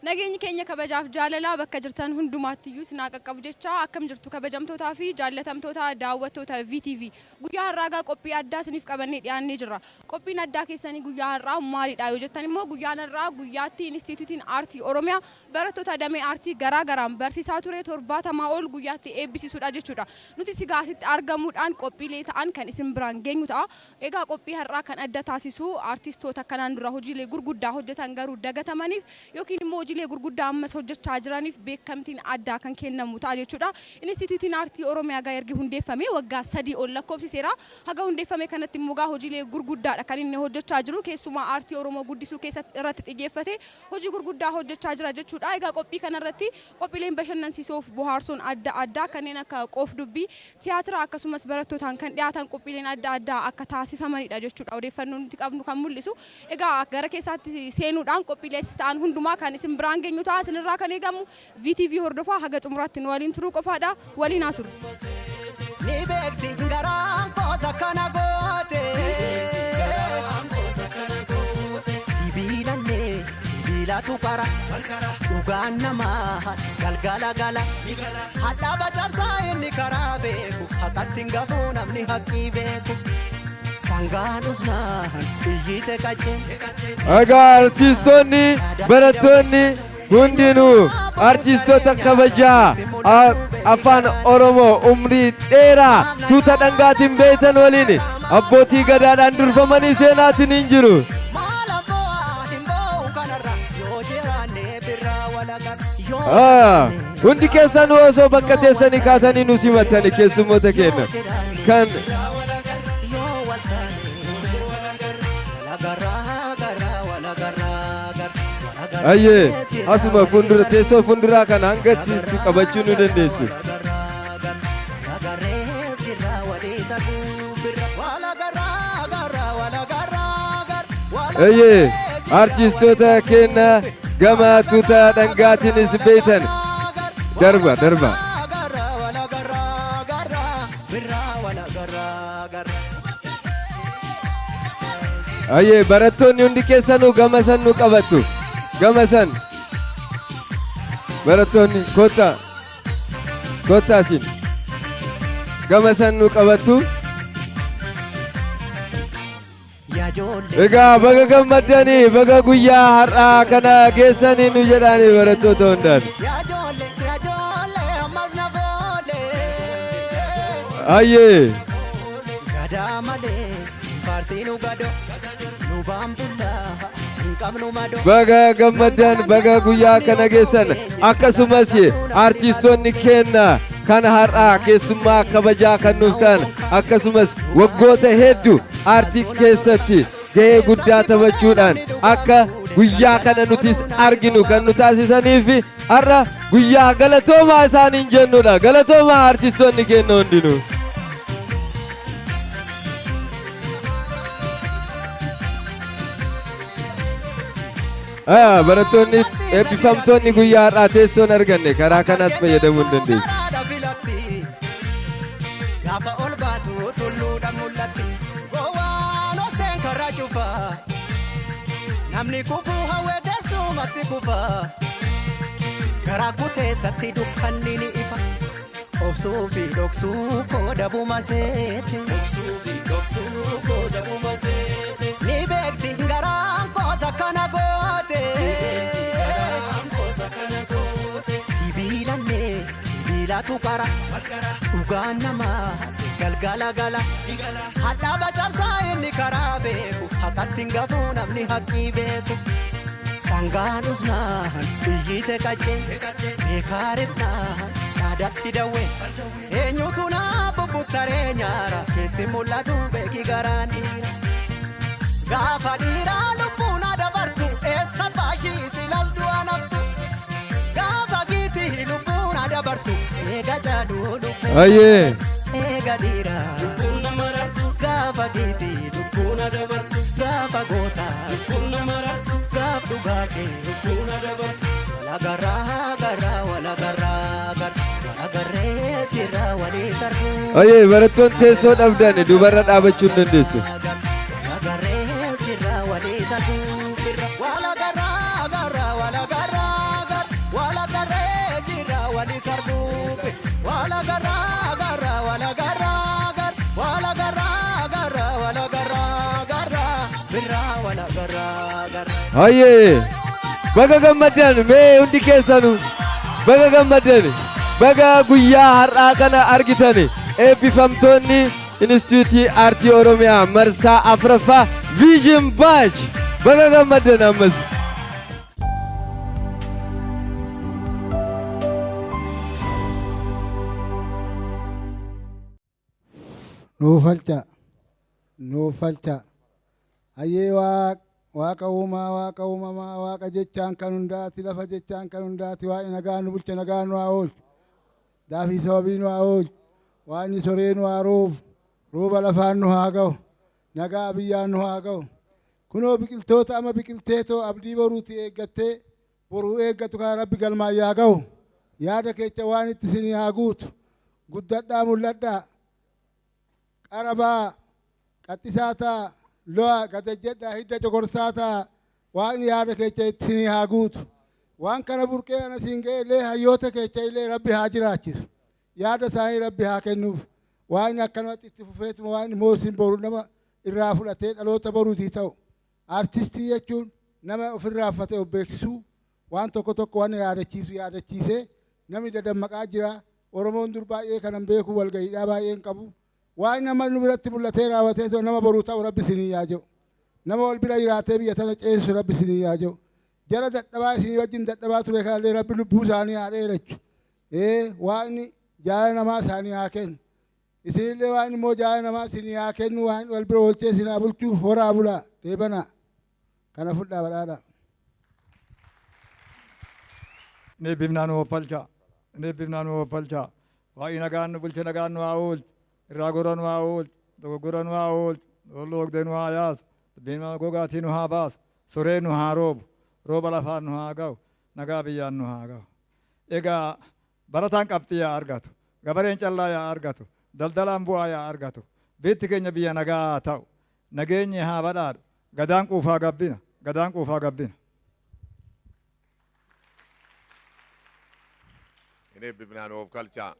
Nageenyi keenya kabajaaf jaalalaa bakka jirtan hundumaattiyyuu sinaa qaqqabu jecha, akkam jirtu kabajamtootaa fi jaallatamtoota daawwattoota VTV? Guyyaa har'aagaa qophii addaa isiniif qabannee dhiyaannee jirra. Qophiin addaa keessanii guyyaa har'aa maalidha yoo jettan immoo, guyyaan har'aa guyyaatti Inistiitiyuutiin Aartii Oromiyaa barattoota damee aartii garaa garaan barsiisaa ture 70 ol guyyaatti eebbisiisuudha jechuudha. Nuti sigaa asitti argamuudhaan qophiilee ta'an kan isin biraan geenyu ta'a. Egaa qophii har'aa kan adda taasisu aartistoota kanaan dura hojiilee gurguddaa hojjetan garuu dagatamaniif yookiin immoo hojiilee gurguddaa ammas hojjechaa jiraniif beekamtiin addaa kan kennamu ta'a jechuudha. Inistiitiyuutiin Aartii Oromiyaa gaa ergi hundeeffame waggaa 3 ol lakkoofsiseera. Haga hundeeffame kanatti immoo gaa hojiilee gurguddaadha kan inni hojjechaa jiru. Keessumaa aartii Oromoo guddisuu keessatti irratti xiyyeeffate hojii gurguddaa hojjechaa jira jechuudha. Egaa qophii kanarratti qophiileen bashannansiisoof bohaarsoon adda addaa kanneen akka qoof dubbii, tiyaatira akkasumas barattootaan kan dhiyaatan qophiileen adda addaa akka taasifamanidha jechuudha odeeffannoon nuti qabnu kan mul'isu. Egaa gara keessaatti seenuudhaan qophiilee ta'an hundumaa kan isin biraan geenyu ta'a. Isinirraa kan eegamu VTV hordofaa haga xumuraatti nu waliin turuu qofaadha. Waliin haa turru. Ni beekti garaan koos akkana goote. Sibiilallee sibiilatu qara. Dhugaan namaas galgala gala. Hadhaaba cabsaa inni karaa beeku. Haqatti hin gafuu namni haqqii beeku. Sangaan usnaan iyyite qaccee. Egaa artistoonni, barattoonni hundinuu artistoota kabajaa afaan Oromoo umrii dheeraa tuuta dhangaatiin beektan waliin abbootii gadaadhaan durfamanii seenaatiin hin jiru. Maala bo'aa hin bo'u kanarra yoo jiraanne birraa walagarra. Yoo Hundi keessanuu osoo bakka teessanii kaatanii nu simattani keessummoota keenya. Kan yoo wal taane walagarraa garraa walagarraa garraa walagarraa. Ayyee, asuma fuuldura, teessoo fuulduraa kana hanga itti qabachuu nu dandeessu. Ayyee, artistoota keenya gama tuuta dhangaatiinis beektan darba darba. Ayyee, barattoonni hundi keessanuu gama san nu qabattu. Gama san. Barattoonni kottaa. Kottaa isin. Gama san nu qabattu. Egaa baga gammaddanii, baga guyyaa har'aa kana geessanii nu jedhaanii barattoota hundaan. Ayyee. Gadaa malee hin faarsiinu gado nu baambullaa hin qabnu mado. Baga gammaddan, baga guyyaa kana geessan. Akkasumas artistoonni keenya kan har'aa keessummaa kabajaa kan nuuf ta'an, akkasumas waggoota hedduu aartii keessatti ga'ee guddaa taphachuudhaan akka guyyaa kana nutis arginu kan nu taasisanii fi har'a guyyaa galatoomaa isaaniin jennudha. Galatoomaa artistoonni keenya hundinuu. Barattoonni eebbifamtoonni guyyaa har'aa teessoon arganne karaa kanaas fayyadamuu hin dandeessu. Karaadha filatti gaafa ol baatu tulluudha mul'atti gowwaan oseen karaa cufa namni kufuu hawwee teessumatti kufa garaa kuteessatti dukkanni ni ifa obsuu fi dhoksuu kooda buma seete. Ni beekti garaan koos akkana goote. Sibiilallee sibiilatu qara. Dhugaan namaa galgala gala. Hadhaaba cabsaa inni karaa beeku. Haqatti hin gafuu namni haqqii beeku. Sangaan usnaan iyyite qaccee. Beekaa ribnaan dhaadatti dawwee. Eenyutu naa bubbuttaree nyaara keessi mul'atu beeki garaan dhiira. Gaafa dhiiraa lubbuun dabartu eessa baashii silas du'a naftu. Gaafa giitii lubbuun dabartu eega jaaduu lubbuun. Ayyee. Eega dhiiraa gaafa giitii lubbuun dabartu gaafa gootaa gaaf dhugaa kee. Walagarraa garraa walagarraa garraa walagarree jirra walii sarbuu. Ayyee, barattoonni teessoo dhabdan dubarra dhaabachuu hin dandeessu. Walagarree jirra walii sarbuu. Walagarraa garraa walagarraa. Hayyee baga gammaddan mee hundi keessanu baga gammaddan baga guyyaa har'aa kana argitan eebbifamtoonni Inistituutii Aartii Oromiyaa marsaa afuraffaa Vision Batch baga gammaddan ammas. Nuuf falcha. Nuuf falcha. Hayyee waaq waaqa uumaa waaqa uumamaa waaqa jechaan kan hundaati lafa jechaan kan hundaati waaqni nagaa nu bulche nagaa nu haa oolchu. Daafii sababii nu haa oolchu. Waaqni soree nu haa roobu. Rooba lafaan nu haa ga'u. Nagaa biyyaan nu haa ga'u. Kunoo biqiltoota amma biqilteetoo abdii boruuti eeggattee boruu eeggatu kana rabbi galmaan yaa ga'u. Yaada keecha waan itti isinii haa guutu. Guddadhaa mul'adhaa. Qarabaa qaxxisaa ta'a. Lo'a gadajjedhaa hidda coqorsaa ta'a. Waaqni yaada keecha itti isinii haa guutu. Waan kana burqee ana siin ga'e illee hayyoota keecha illee rabbi haa jiraachisu. Yaada isaanii rabbi haa kennuuf. Waaqni akkanumatti itti fufeetuma waaqni immoo isin boru nama irraa fudhatee dhaloota boruutii ta'u. Artistii jechuun nama ofirraa uffatee of beeksisuu waan tokko tokko waan yaadachiisu yaadachiisee namni dadammaqaa jira. Oromoon dur baay'ee kanan beeku walga'iidhaa baay'ee hin qabu. Waan nama nu biratti mul'atee raawwatee nama boruu ta'u rabbi isinii yaa jedhu. Nama wal bira jiraatee biyya tana ceesisu rabbi isinii yaa jedhu. Jara dadhabaa isinii wajjin dadhabaa ture kanallee rabbi lubbuu isaanii haa dheerachu. Waaqni jaalala namaa isaanii haa kennu. Isinillee waaqni immoo jaalala namaa isinii haa kennu waan wal bira oolchee isin haa bulchu horaa bulaa deebanaa. Kana fudhaa badhaadhaa. Inni eebbifnaa nu hoffalcha. Inni eebbifnaa nu hoffalcha. Waaqni nagaan nu bulche nagaan nu haa oolchu. Irraa gora nu haa oolchu. Dogoggora nu haa oolchu. Dolloo nu haa yaasu. Dubbiin gogaatii nu haa baasu. Soree nu haa roobu. Rooba lafaan nu haa ga'u. Nagaa biyyaan nu haa ga'u. Egaa barataan qabxii yaa argatu. Gabareen callaa yaa argatu. Daldalaan bu'aa yaa argatu. Biitti keenya biyya nagaa haa ta'u. Nageenyi haa badhaadhu. Gadaan quufaa gabbina. Gadaan quufaa gabbina. Inni eebbifnaa nuuf galchaa.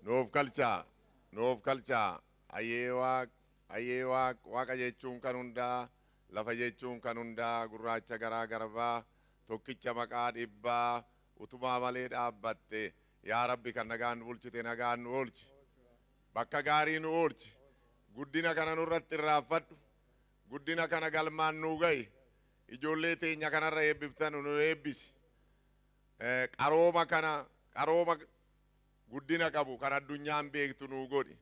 Nuuf galchaa. Nuuf galchaa. Ayyee waaq. Ayyee waaq. Waaqa jechuun kan hundaa. Lafa jechuun kan hundaa. Gurraacha garaa garbaa. Tokkicha maqaa dhibbaa. Utubaa malee dhaabbatte. Yaa Rabbi kan nagaan nu bulchite nagaan nu oolchi. Bakka gaarii nu oolchi. Guddina kana nurratti irraanfadhu. Guddina kana galmaan nuu gahi. Ijoollee teenya kanarra eebbiftan nu eebbisi. Qarooma kana qarooma guddina qabu kan addunyaan beektu nuu godhi.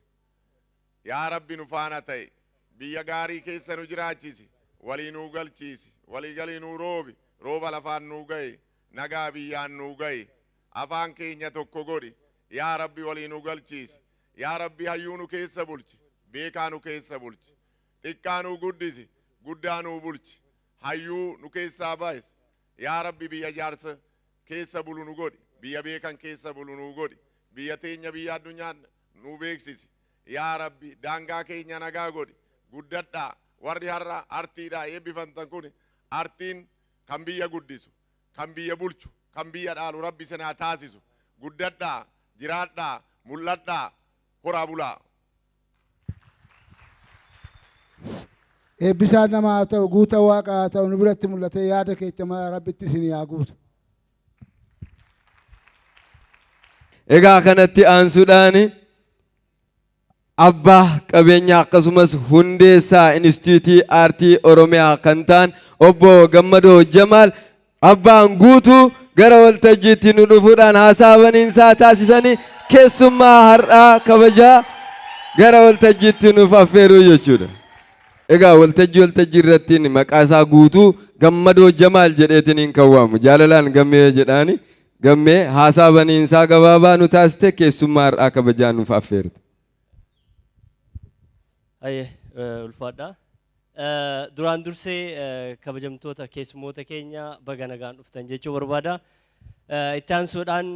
Yaa Rabbi nu faana ta'e. Biyya gaarii keessa nu jiraachisi. Walii nuu galchiisi. Walii galii nuu roobi. Rooba lafaan nuu gahi. Nagaa biyyaan nuu gahi. Afaan keenya tokko godhi. Yaa Rabbi walii nu galchiisi. Yaa Rabbi hayyuu nu keessa bulchi. Beekaa nu keessa bulchi. Xiqqaa nuu guddisi. Guddaa nuu bulchi. Hayyuu nu keessaa baay'isi. Yaa Rabbi biyya jaarsa keessa bulu nu godhi. Biyya beekan keessa bulu nu godhi. Biyya teenya biyya addunyaa nu beeksisi. Yaa Rabbi daangaa keenya nagaa godhi. Guddadhaa warri har'a artiidhaa eebbifamtan kun artiin kan biyya guddisu, kan biyya bulchu, kan biyya dhaalu Rabbi isin haa taasisu. Guddadhaa, jiraadhaa, mul'adhaa, horaa bulaa. Eebbisaan nama haa ta'u guuta waaqa haa ta'u nu biratti mul'atee yaada keecha mara rabbitti isinii haa guutu. Egaa kanatti aansuudhaan abbaa qabeenyaa akkasumas hundeessaa Inistituutii Aartii Oromiyaa kan ta'an obbo Gammadoo Jamaal abbaan guutuu gara waltajjiitti nu dhufuudhaan haasaa baniinsaa taasisanii keessummaa har'aa kabajaa gara waltajjiitti nuuf affeeruu jechuudha. Egaa waltajjii irratti maqaa isaa guutuu Gammadoo Jamaal jedheetiin kan waamu jaalalaan gammee jedhaani gammee haasaa baniinsaa gabaabaa nu taasiste keessummaa har'aa kabajaa nuuf affeerte. Ayyee ulfaadha. Duraan dursee kabajamtoota keessummoota keenya baga nagaan dhuftan jechuu barbaada. Itti aansuudhaan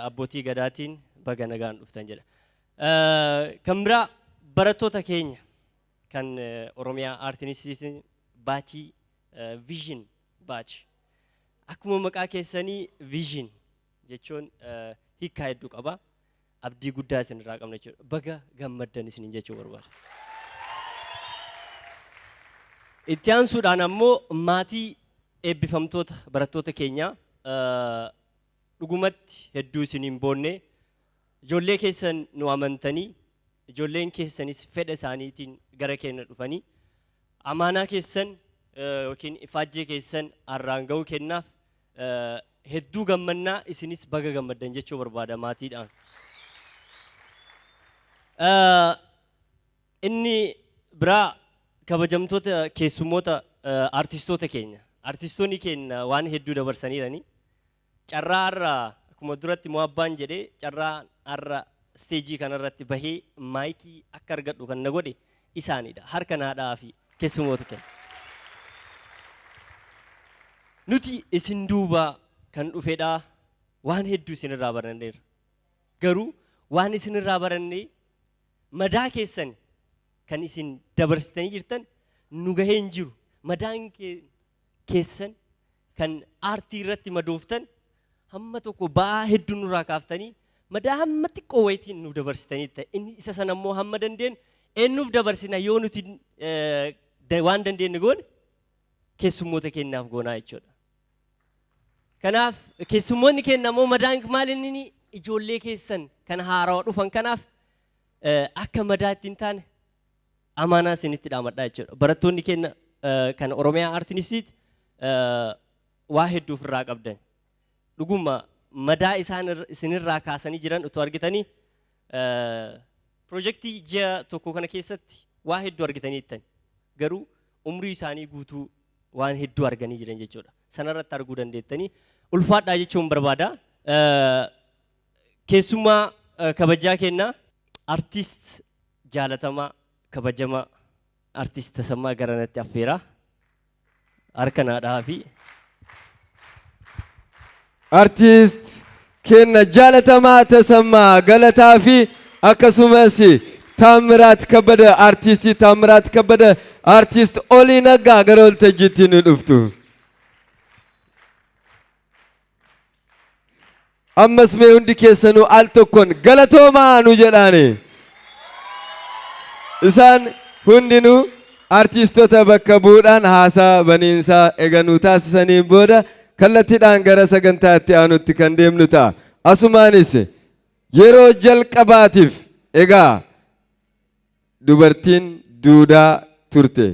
abbootii gadaatiin baga nagaan dhuftan jedha. Kan biraa barattoota keenya kan Oromiyaa Aartii Inistituutiin batch Vision Batch. Akkuma maqaa keessanii Vision jechuun hiikkaa hedduu qaba. Abdii guddaa isinirraa qabna jechuudha. Baga gammaddan isiniin jechuu barbaada. Itti aansuudhaan ammoo maatii Eebbifamtoota barattoota keenya, dhugumatti hedduu isiniin boonne. Ijoollee keessan nu amantanii, ijoolleen keessanis fedha isaaniitiin gara keenya dhufanii amaanaa keessan yookiin ifaajjee keessan har'aan ga'uu kennaaf hedduu gammannaa. Isinis baga gammaddan jechuu barbaada maatiidhaan. Inni biraa kabajamtoota keessummoota, artistoota keenya. Artistoonni keenya waan hedduu dabarsaniirani. Carraa har'a akkuma duratti mo'abbaan jedhee, carraa har'a stage kanarratti bahee maayikii akka argadhu kan na godhe isaanidha. Harka naadhaa fi keessummoota keenya. Nuti isin duuba kan dhufedha, waan hedduu isinirraa baranneerra. Garuu waan isinirraa barannee madaa keessan kan isin dabarsitanii jirtan nu gahee hin jiru. Madaan keessan kan aartii irratti madooftan hamma tokko ba'aa hedduu nurraa kaaftanii madaa hamma xiqqoo wayitiin nu dabarsitanii ta'e. Inni isa sana immoo hamma dandeenyu eenyuuf dabarsina? Yoo nuti waan dandeenye goone, keessummoota keenyaaf goonaa jechuudha. Kanaaf keessummoonni keenya immoo madaan maal inni ijoollee keessan kan haarawaa dhufan kanaaf akka madaa ittiin taane amaanaa isinitti dhaamadhaa jechuudha. Barattoonni keenya kan Oromiyaa Art Institute waa hedduu ofirraa qabdan. Dhuguma madaa isaan isinirraa kaasanii jiran utuu argitanii, piroojeektii ji'a tokko kana keessatti waa hedduu argitanii jettan. Garuu umrii isaanii guutuu waan hedduu arganii jiran jechuudha. Sanarratti arguu dandeettanii ulfaadhaa jechuun barbaada. Keessummaa kabajaa kennaa, artiist jaalatamaa kabajamaa artiist Tasammaa Garanatti affeeraa. Harka naadhaa fi Artiist kenna jaalatamaa Tasammaa Galataa fi akkasumas Taamiraat Kabbada, artiistii Taamiraat Kabbada, artiist Olii Naggaa gara waltajjiitti nu dhuftu. Ammas mee hundi keessanuu al tokkoon galatoomaa nu jedhaani. Isaan hundinuu artiistota bakka bu'uudhaan haasaa baniinsaa eganuu taasisaniin booda kallattiidhaan gara sagantaa itti aanutti kan deemnu ta'a. Asumaanis yeroo jalqabaatiif egaa dubartiin duudaa turte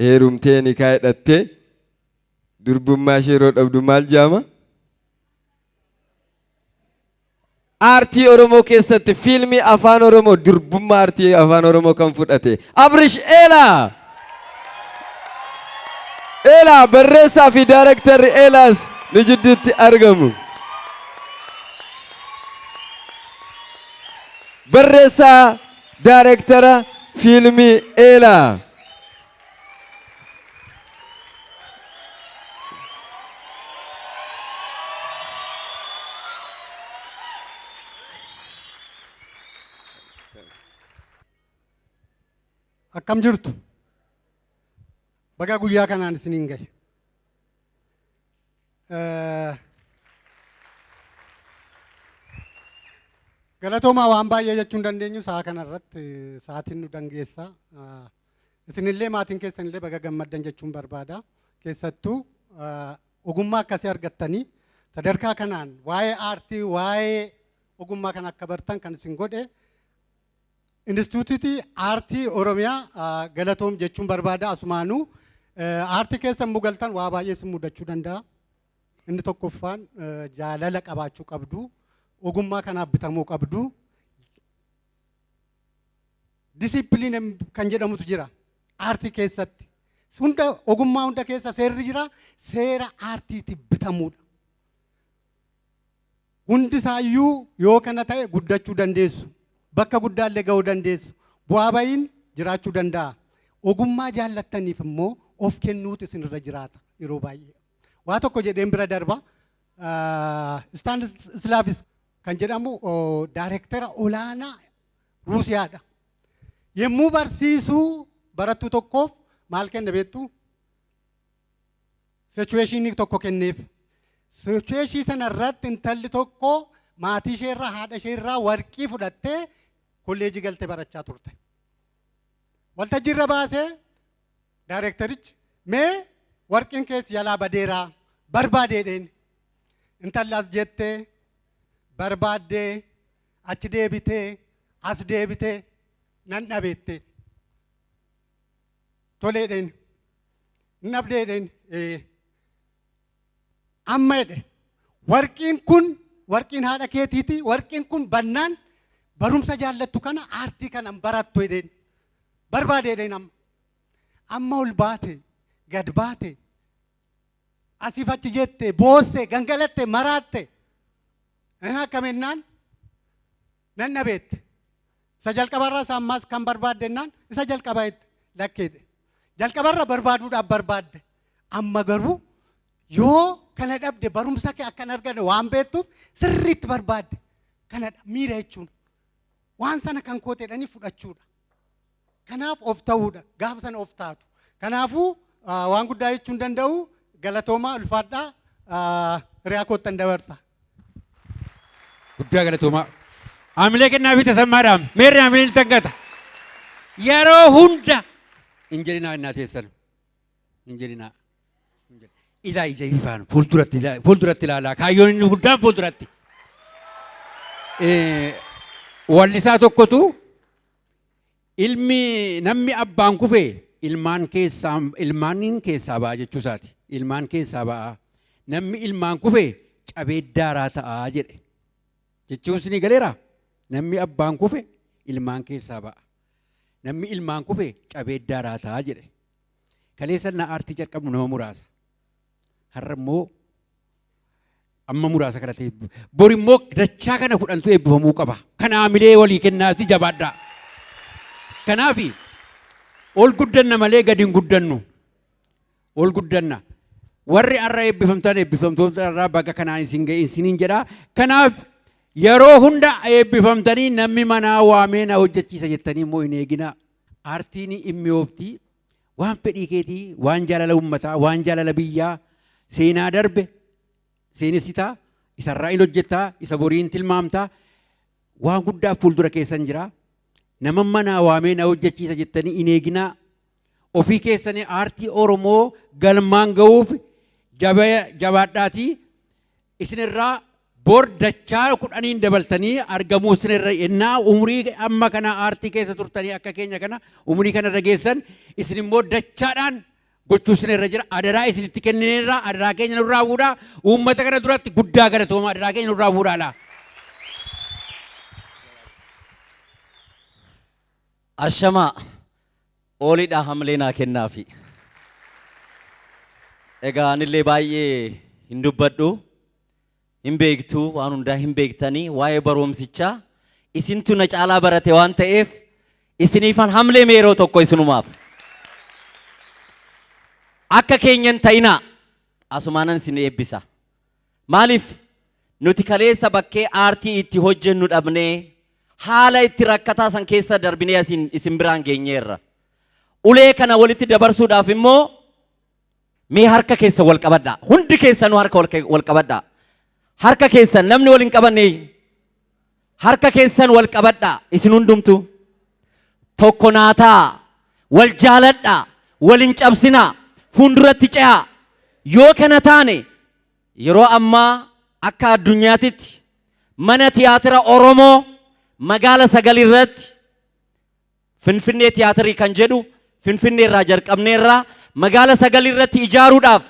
heerumtee nikaa hidhattee durbummaa ishee yeroo dhabdu maal jedhama? Aartii Oromoo keessatti fiilmii afaan Oromoo durbummaa aartii afaan Oromoo kan fudhate Abrish Eelaa! Eelaa barreessaa fi daarektarri Eelaas nu jidduutti argamu. Barreessaa daarektara fiilmii Eelaa. Akkam jirtu? Baga guyyaa kanaan isiniin gahe. Galatoomaa. Waan baay'ee jechuu hin dandeenyu sa'a kana irratti, sa'aatiin nu dangeessa. Isinillee maatiin keessanillee baga gammaddan jechuun barbaada. Keessattuu ogummaa akkasii argattanii sadarkaa kanaan waa'ee aartii, waa'ee ogummaa kana akka bartan kan isin godhe Inistituutii Aartii Oromiyaa galatoom jechuun barbaada asumaanuu. Aartii keessa immoo galtan waa baay'ee isin mudachuu danda'a. Inni tokkoffaan jaalala qabaachuu qabdu. Ogummaa kanaaf bitamuu qabdu. Discipline kan jedhamutu jira aartii keessatti. Hunda ogummaa hunda keessa seerri jira. Seera aartiitiif bitamuudha. Hundi isaayyuu yoo kana ta'e guddachuu dandeessu. Bakka guddaallee ga'uu dandeessu. Bu'aa ba'iin jiraachuu danda'a. Ogummaa jaallattaniif immoo of kennuutu isinirra jiraata yeroo baay'ee. Waa tokko jedheen bira darba. Stanislavski kan jedhamu daayirektara olaanaa Ruusiyaadha. Yommuu barsiisuu barattuu tokkoof maal kenna beektu? Situation tokko kenneef. Situation sana irratti intalli tokko maatii isheerraa, haadha isheerraa warqii fudhattee kolleejii galtee barachaa turte. Waltajjiirra baasee daayirektarichi, mee Warqiin kees jalaa badeeraa barbaadeedheen. Intalli as jettee barbaaddee achi deebitee as deebitee nan dhabeette. Toleedheen. Hin dhabdeedheen. Amma jedhe warqiin kun warqiin haadha keetiiti, warqiin kun bannaan barumsa jaallattu kana, aartii kana hin barattu jedheen. Barbaadeedheen amma. Amma ol baate gad baate asiif achi jette boosse gangalatte maraatte akkamennaan nan dhabeette. Isa jalqabarraa isa ammaas kan barbaaddennaan isa jalqabaa itti lakkeedhe. Jalqabarra barbaaduudhaaf barbaadde. Amma garuu yoo kana dhabde barumsa kee akkan arganne waan beektuuf sirriitti barbaadde. Kanadha miira jechuun. Waan sana kan koo jedhanii fudhachuudha. Kanaaf of ta'uudha. Gaafa sana of taatu. Kanaafuu waan guddaa jechuun danda'u, galatoomaa, ulfaadhaa, hiriyaa koottan dabarsa. Guddaa galatoomaa. Haamilee kennaa fi tasammaadhaan meerri haamileen tangata. Yeroo hunda hin jedhinaa, innaa teessan. Hin jedhinaa. Ilaa ija ifaan fuulduratti fuulduratti ilaalaa. Kaayyoon inni guddaan fuulduratti. Wallisaa tokkotu ilmi namni abbaan kufe ilmaan keessaa ilmaaniin keessaa ba'a jechuu isaati. Ilmaan keessaa ba'a. Namni ilmaan kufe cabee daaraa ta'a jedhe. Jechuun isinii galeera? Namni abbaan kufe ilmaan keessaa ba'a. Namni ilmaan kufe cabee daaraa ta'a jedhe. Kaleessa na aartii jalqabnu nama muraasa. Har'a immoo amma muraasa kana ta'e, bor immoo dachaa kana kudhantu eebbifamuu qaba. Kana haamilee walii kennaati, jabaadhaa. Kanaaf ol guddanna malee gadi hin guddannu. Ol guddanna. Warri har'a eebbifamtan, eebbifamtoota irraa baga kanaan isin ga'e isiniin jedha. Kanaaf yeroo hunda eebbifamtanii namni manaa waamee na hojjechiisa jettanii immoo hin eeginaa. Aartiin immi'ooftii waan fedhii keetii, waan jaalala uummataa, waan jaalala biyyaa, seenaa darbe seenessitaa, isarraa hin hojjettaa, isa borii hin tilmaamtaa, waan guddaa fuuldura keessan jira. Nama manaa waamee na hojjechiisa jettanii hin eeginaa. Ofii keessanii aartii Oromoo galmaan ga'uuf jabaadhaatii isinirraa bor dachaa kudhaniin dabaltanii argamuu isinirra ennaa umurii amma kana aartii keessa turtanii akka keenya kana umurii kanarra geessan, isin immoo dachaadhaan gochuu isinirra jira. Adaraa isinitti kennineerra, adaraa keenya nurraa fuudhaa. Uummata kana duratti guddaa galatooma, adaraa keenya nurraa fuudhaa laa. Ashamaa, oolidha, hamlee naa kennaafi. Egaa anillee baay'ee hin dubbadhu. Hin beektu, waan hundaa hin beektanii waa'ee barumsichaa isintu na caalaa barate waan ta'eef isiniifan hamlee mee yeroo tokko isinumaaf. Akka keenyan ta'inaa, asumaanan isin eebbisa. Maaliif nuti kaleessa bakkee aartii itti hojjennu dhabnee haala itti rakkataa san keessa darbinee asin isin biraan geenyeerra. Ulee kana walitti dabarsuudhaaf immoo mee harka keessan wal qabadhaa. Hundi keessanuu harka wal qabadhaa. Harka keessan namni wal hin qabanne harka keessan wal qabadhaa isin hundumtu. Tokko naa ta'a. Wal jaaladhaa. Wal hin cabsinaa. Fuulduratti ce'aa. Yoo kana taane yeroo ammaa akka addunyaatitti mana tiyaatira Oromoo magaala sagal irratti Finfinnee tiyaatirii kan jedhu Finfinnee irraa jalqabneerraa magaala sagal irratti ijaaruudhaaf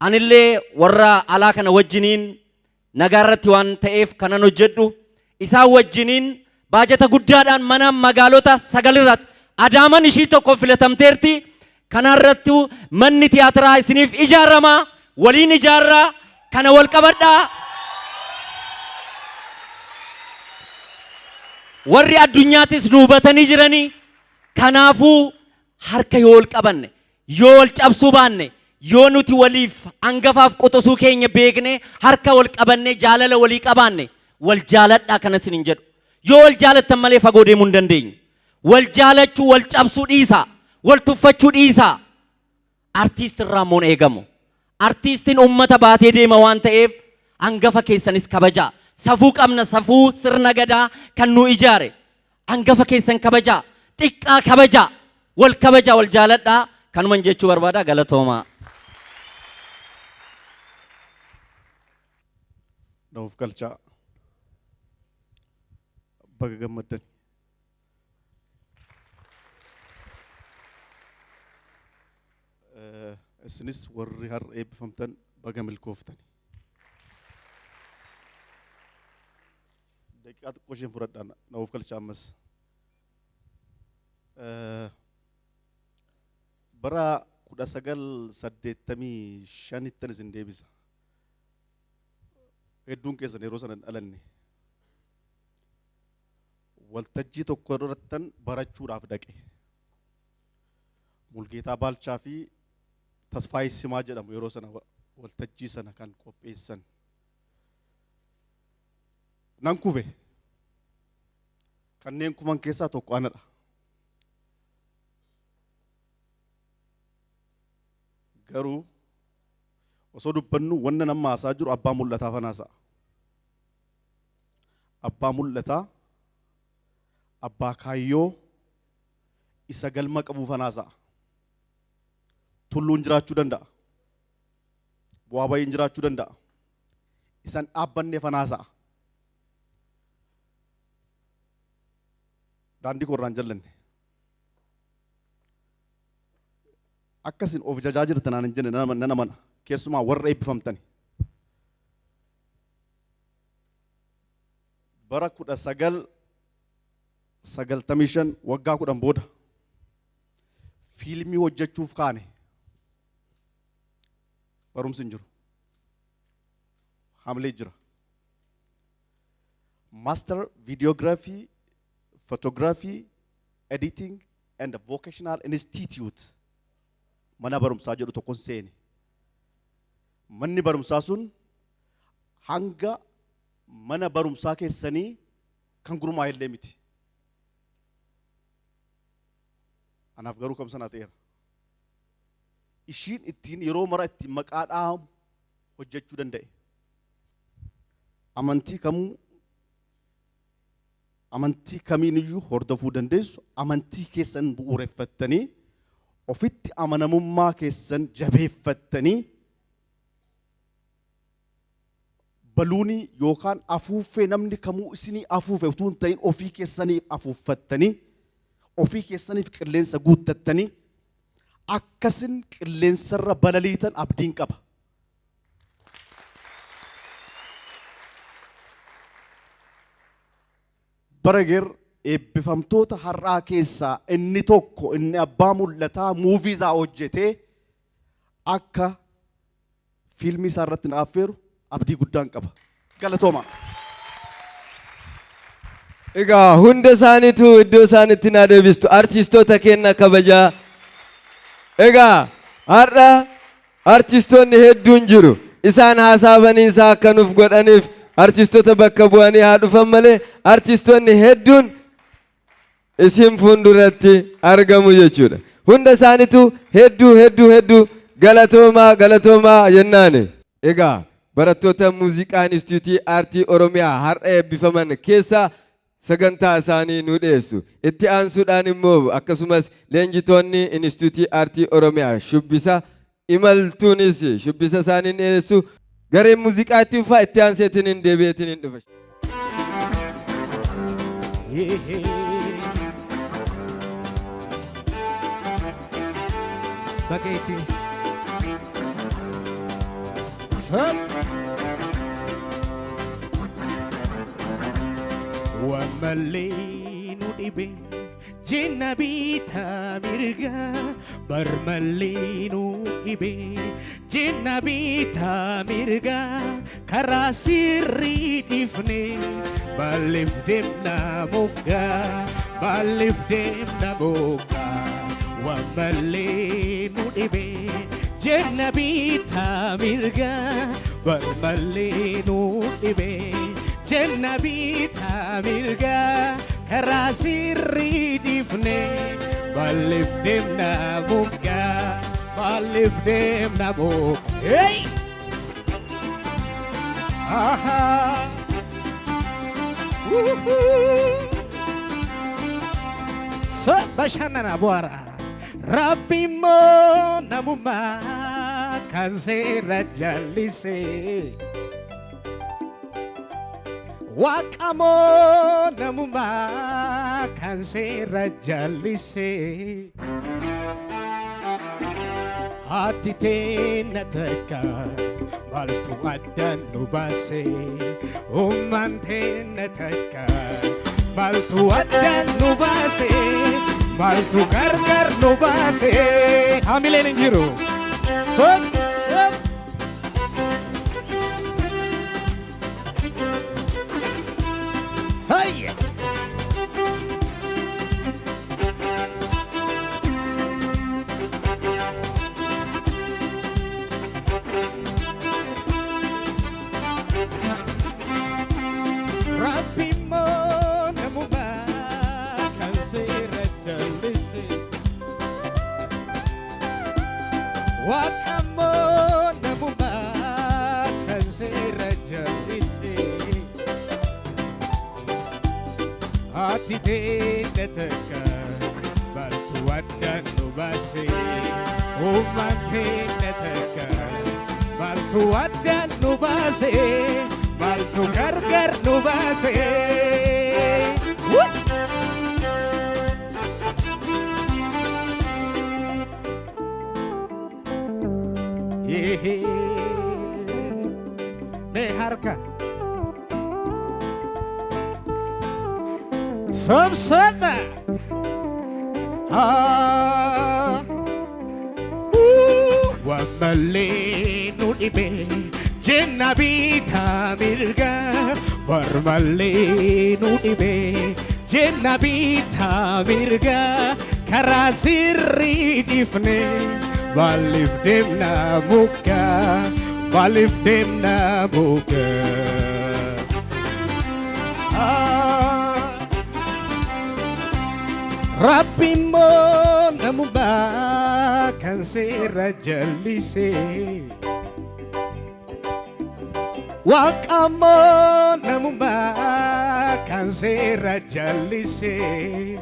anillee warra alaa kana wajjiniin nagaa irratti waan ta'eef kanan hojjedhu isaan wajjiniin baajata guddaadhaan mana magaalota sagal irratti Adaaman ishii tokko filatamteerti. Kanarrattu manni tiyaatiraa isiniif ijaarama, waliin ijaarraa, kana wal qabadhaa. Warri addunyaatis nu hubatanii jiranii. Kanaafuu harka yoo wal qabanne, yoo wal cabsuu baanne, yoo nuti waliif hangafaaf quxisuu keenya beekne, harka wal qabanne, jaalala walii qabaanne, wal jaaladhaa kana isiniin jedhu. Yoo wal jaalattan malee fagoo deemuu hin dandeenyu. Wal jaalachuu, wal cabsuu dhiisaa, wal tuffachuu dhiisaa. Artiist irraa immoo hin eegamu. Artiistiin uummata baatee deema waan ta'eef hangafa keessanis kabajaa. Safuu qabna, safuu sirna gadaa kan nu ijaare. Hangafa keessan kabajaa, xiqqaa kabajaa, wal kabajaa, wal jaaladhaa. Kanuman jechuu barbaada, galatoomaa. Na of galchaa. Baga gammaddan. Isinis warri har'a eebbifamtan baga milkooftani. Daqiiqaa xiqqoo isheen fudhadhaa na of galchaa ammas. Bara 1985ttan isin deebisa. Hedduun keessan yeroo sana hin dhalanne. Waltajjii tokko irrattan barachuudhaaf dhaqe. Mulgeetaa Baalchaa fi Tasfaayee Simaa jedhamu yeroo sana waltajjii sana kan qopheessan. Nan kufe. Kanneen kufan keessaa tokko anadha. Garuu osoo dubbannu wanna nama haasaa jiru abbaa mul'ataa fanaasa'a. Abbaa mul'ataa, abbaa kaayyoo isa galma qabu fanaasa'a. Tulluun jiraachuu danda'a. Bu'aa bayiin jiraachuu danda'a. Isan dhaabbanne fanaasa'a. Daandii koo irraan jallanne. Akkasin of jajaa jirtan aan hin jenne nan amana. Keessumaa warra eebbifamtani. Bara 1995, waggaa 10 booda, fiilmii hojjechuuf kaane. Barumsi hin jiru. Hamlee jira. Master Videography, Photography, Editing and Vocational Institute mana barumsaa jedhu tokkon seene. Manni barumsaa sun hanga mana barumsaa keessanii kan gurmaa'e illee miti. Anaaf garuu kam sana ta'eera. Ishiin ittiin yeroo mara ittiin maqaa dhaamu hojjechuu danda'e. Amantii kamuu, amantii kamiiniyyuu hordofuu dandeessu, amantii keessan bu'uureffattanii, ofitti amanamummaa keessan jabeeffattanii, baluunii yookaan afuuffee namni kamuu isinii afuufe utuu hin ta'in, ofii keessaniif afuuffattanii, ofii keessaniif qilleensa guuttattanii, akkasin qilleensarra balaliitan abdiin qaba. Barager eebbifamtoota har'aa keessaa inni tokko, inni abbaa mul'ataa, movie isaa hojjetee akka fiilmii isaa irratti na affeeru abdii guddaan qaba. Galatooma. Egaa hunda isaaniitu iddoo isaanitti naa deebistu, artistoota keenya kabajaa. Egaa har'a artistoonni hedduun jiru. Isaan haasaabanii isaa akka nuuf godhaniif artistoota bakka bu'anii haa dhufan malee, artistoonni hedduun isin fuulduratti argamu jechuudha. Hunda isaaniitu hedduu hedduu hedduu galatoomaa, galatoomaa jennaani. Egaa barattoota muuziqaa Inistituutii Aartii Oromiyaa har'a eebbifaman keessaa sagantaa isaanii nu dhiyeessu. Itti aansuudhaan immoo akkasumas leenjitoonni Inistituutii Aartii Oromiyaa shubbisa imaltuunis shubbisa isaanii dhiyeessu. Gareen muuziqaa itti fufaa, itti aanseetiin hin deebi'eetiin hin dhufa. Bageetis. Sab. Waan nu dhibe jenna bitaa mirga, barmallee nu dhibe jenna bitaa mirga, karaa sirrii dhiifne maaliif deemna moggaa, maaliif deemna moggaa? Waan mallee nu dhibe jenna bitaa mirga, barmallee nu dhibe jenna bitaa mirga, karaa sirrii dhiifne maaliif deemna moggaa, maaliif deemna moggaa? Hey! Aha! Woohoo! Bashannana bu'aara. Rabbi immoo namummaa kan seera jallisee. Waaqamoo namumaa kan seera jallisee. Haati teenna takka maaltu addaan nu baase? Ummaan teenna takka maaltu addaan nu baase? Maaltu gargar nu baase? Hamileen hin jiru. Sop, sop. Hayya! Rabbi immoo namumaa kan seera jallise. Waaqa immoo namumaa kan seera jallise. Haati teenna takka maaltu addaan nu baase? Ummaan teenna takka maaltu addaan nu baase? Maaltu gargar nu baase? Woo! Mee harka. Samsana. Ah. Waan malee nu dhibe jenna bitaa mirga, barmallee nu dhibe jenna bitaa mirga, karaa sirrii dhiifne maaliif deemna muka, maaliif deemna muka? Ah. Rabbi immoo namumaa kan seera jallisee. Waaqa immoo namumaa kan seera jallisee.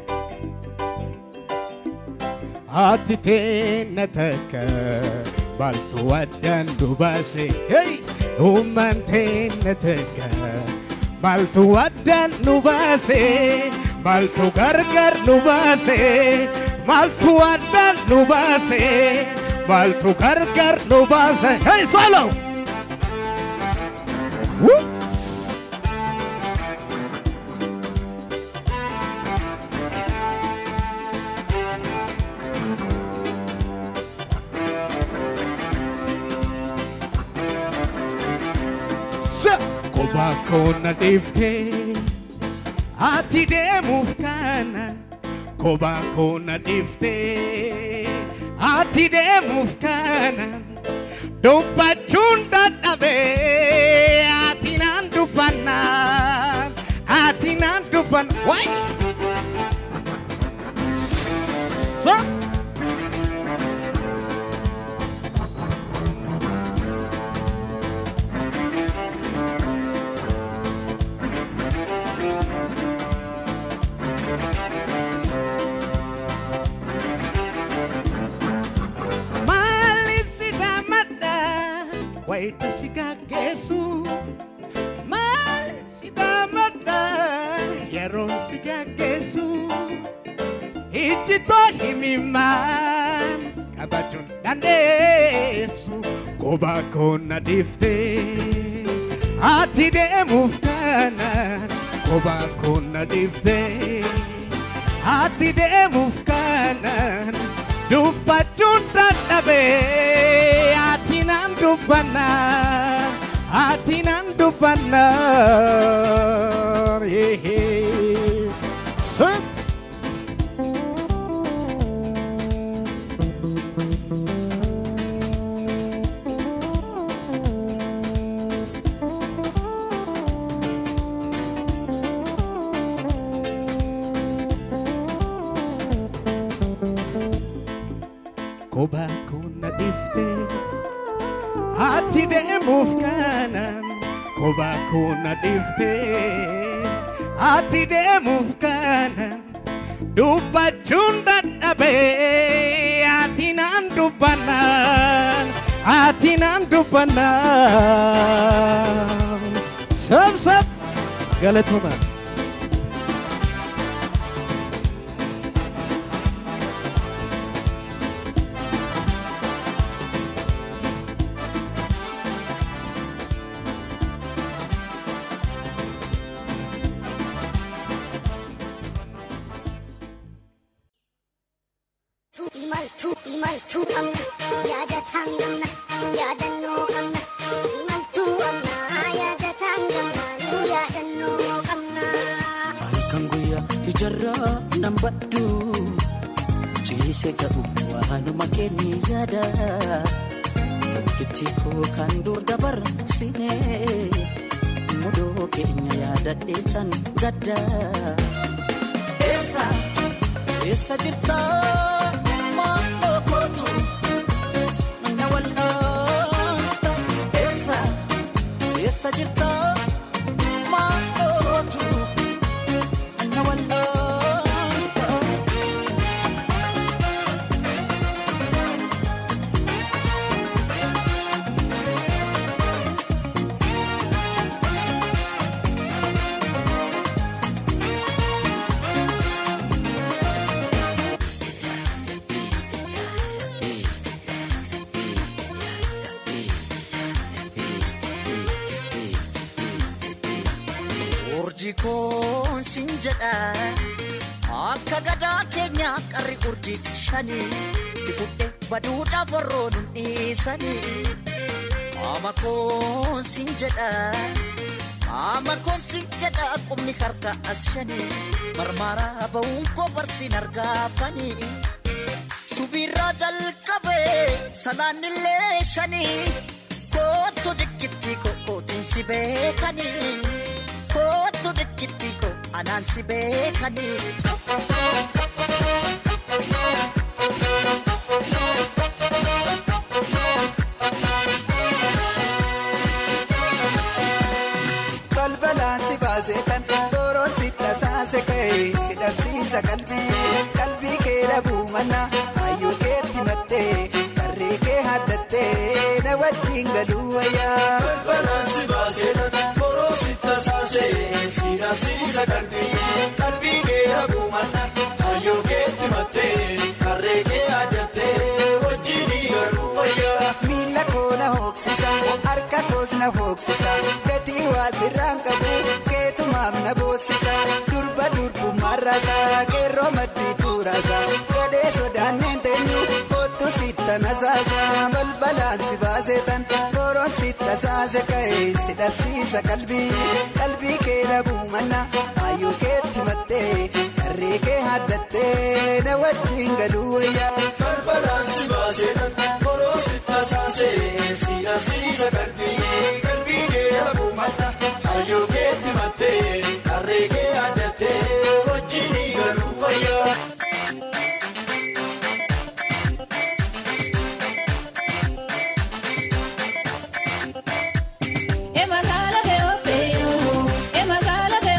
Haati teenna takka maaltu addaan nu baase? Hey! Ummaan teenna takka maaltu addaan nu baase? Maaltu gargar nu baase? Maaltu addaan nu baase? Maaltu gargar nu baase? Hey, solo! Woo! Kophaa koo na dhiiftee ati deemuuf kana, kophaa koo na dhiiftee ati deemuuf kana, dubbachuun dadhabee ati naan dubbannaan, ati naan dubban waay. So. Maaliif si damadha wayita si gaggeessu? Maaliif si damadha yeroo si gaggeessu? Ijji too himimaan kabajuun dandeessu. Kophaa koo na dhiiftee ati deemuuf kanaan, kophaa koo na dhiiftee ati deemuuf kanaan, dubbachuun dadhabee ati naan dubbannaan, ati naan dubbannaan. Sit. Kophaa koo na dhiiftee ati deemuuf kanaan, kophaa koo na dhiiftee ati deemuuf kanaan, dubbachuun dadhabee ati naan dubbannaan, ati naan dubbannaan. Sab sab. Galatooma. Imaltuu imaltuu qabna yaadataan gamna yaadannoo qabna imaltuu qabna yaadataan gamna nu yaadannoo qabna. Halkan guyyaa ijarraa nan baddu ciise ga'u waanuma keenya yaada tokkitti koo kan dur dabarsine mudoo keenya yaadadheessan gadda. Eessa eessa jirta maaloo kootu na wal'aanta eessa eessa jirta maaloo kootu na wal'aanta. Urjii koon sin jedha akka gadaa keenya qarri urjiis shanii si fudhe baduudhaaf warroon hin dhiisanii. Qaama koon sin jedha qaama koon sin jedha qubni harka as shanii marmaaraa ba'uun koo barsiin argaafanii. Subiirraa jalqabee salaanillee shanii kootu dikkitti kootiin si beekanii. Kootu dikkitti koo anaan si beekanii. Balbalaan si baasee tan dooroon si tasaase ka'ee si dhabsiisa qalbii qalbii kee dhabuu manna hayyuu keetti mattee qarree kee haddattee na wajjin galuu wayyaa. Balbalaan si baasee tan dooroon si tasaase si dhabsiisa qalbii qalbii kee dhabuu manna hayyuu keetti mattee qarree kee haddattee wajjin galuu wayyaa. Miila koo na hooksisa harka koos na hooksisa gatii waa sirraan qabu keetumaaf na boossisa durba durbummaarraasa qeerroo maddii tuuraasa godhee sodaanneen teenyu kootu sitta nasaasa balbalaan si baasee tan booroon si tasaase ka'ee si dhabsiisa qalbii qalbii kee dhabuu manna hayyuu keetti mattee qarree kee haddattee na wajjin galuu wayyaa. Balbalaan si baasee tan booroon si tasaase si dhabsiisa qalbii qalbii kee dhabuu manna hayyuu keetti mattee qarree kee haddattee wajjin galuu wayyaa. Emagala be opeyo, emagala be.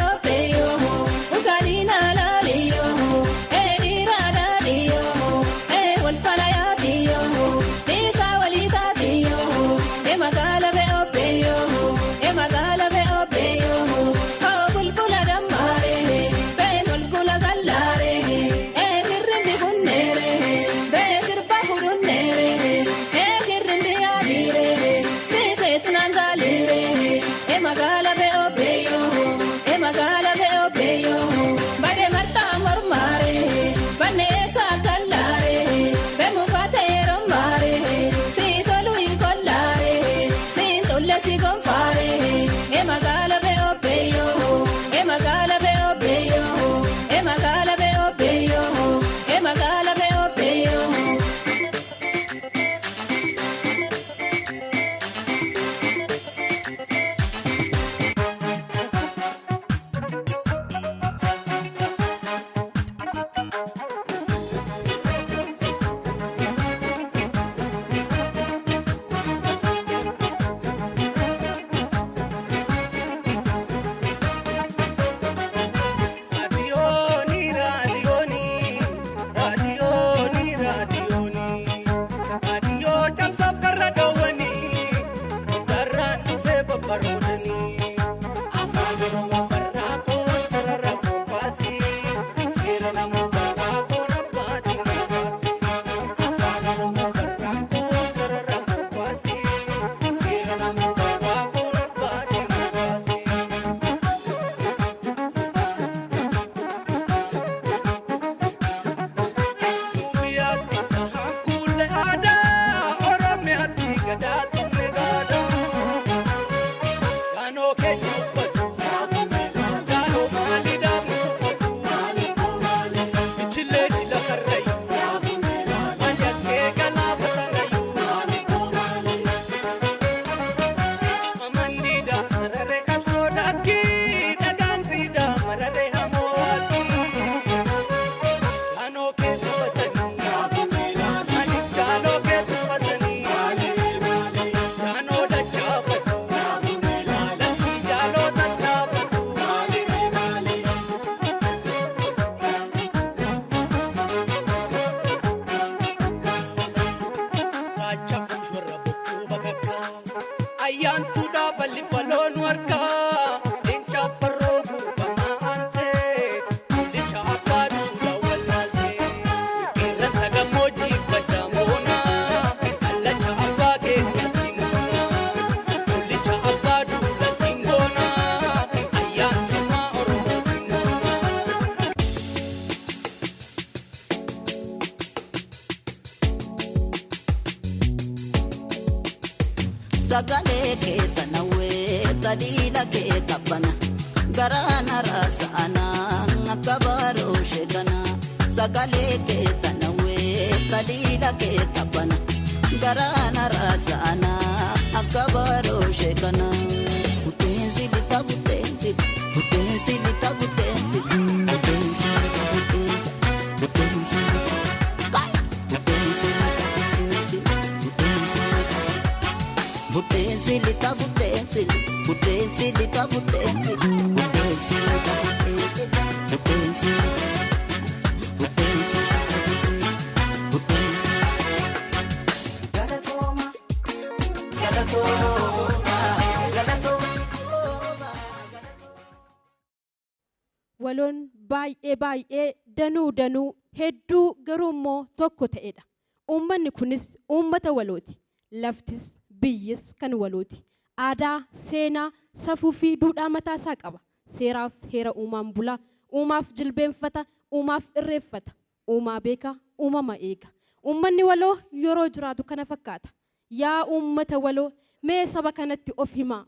Sagalee kee tanawwee taliila kee taphana garaana raasa'ana akka baaroo sheekana. Sagalee kee tanawwee taliila kee taphana garaana raasa'ana akka baaroo sheekana. Buteensi lita buteensi buteensi lita buteensi buteensi lita buteensi buteensi lita buteensi lita buteensi buteensi lita buteensi buteensi lita buteensi buteensi lita buteensi buteensi buteensi. Galatooma galatooma galatooma. Waloon baay'ee baay'ee, danuu danuu, hedduu, garuu immoo tokko ta'edha. Uummanni kunis uummata walooti. Laftis biyyis kan walooti. Aadaa, seenaa, safuu fi duudhaa mataasaa qaba. Seeraaf heera uumaan bula. Uumaaf jilbeenfata, uumaaf irreeffata. Uumaa beeka, uumama eega. Uummanni waloo yeroo jiraatu kana fakkaata. Yaa uummata waloo, mee saba kanatti of himaa.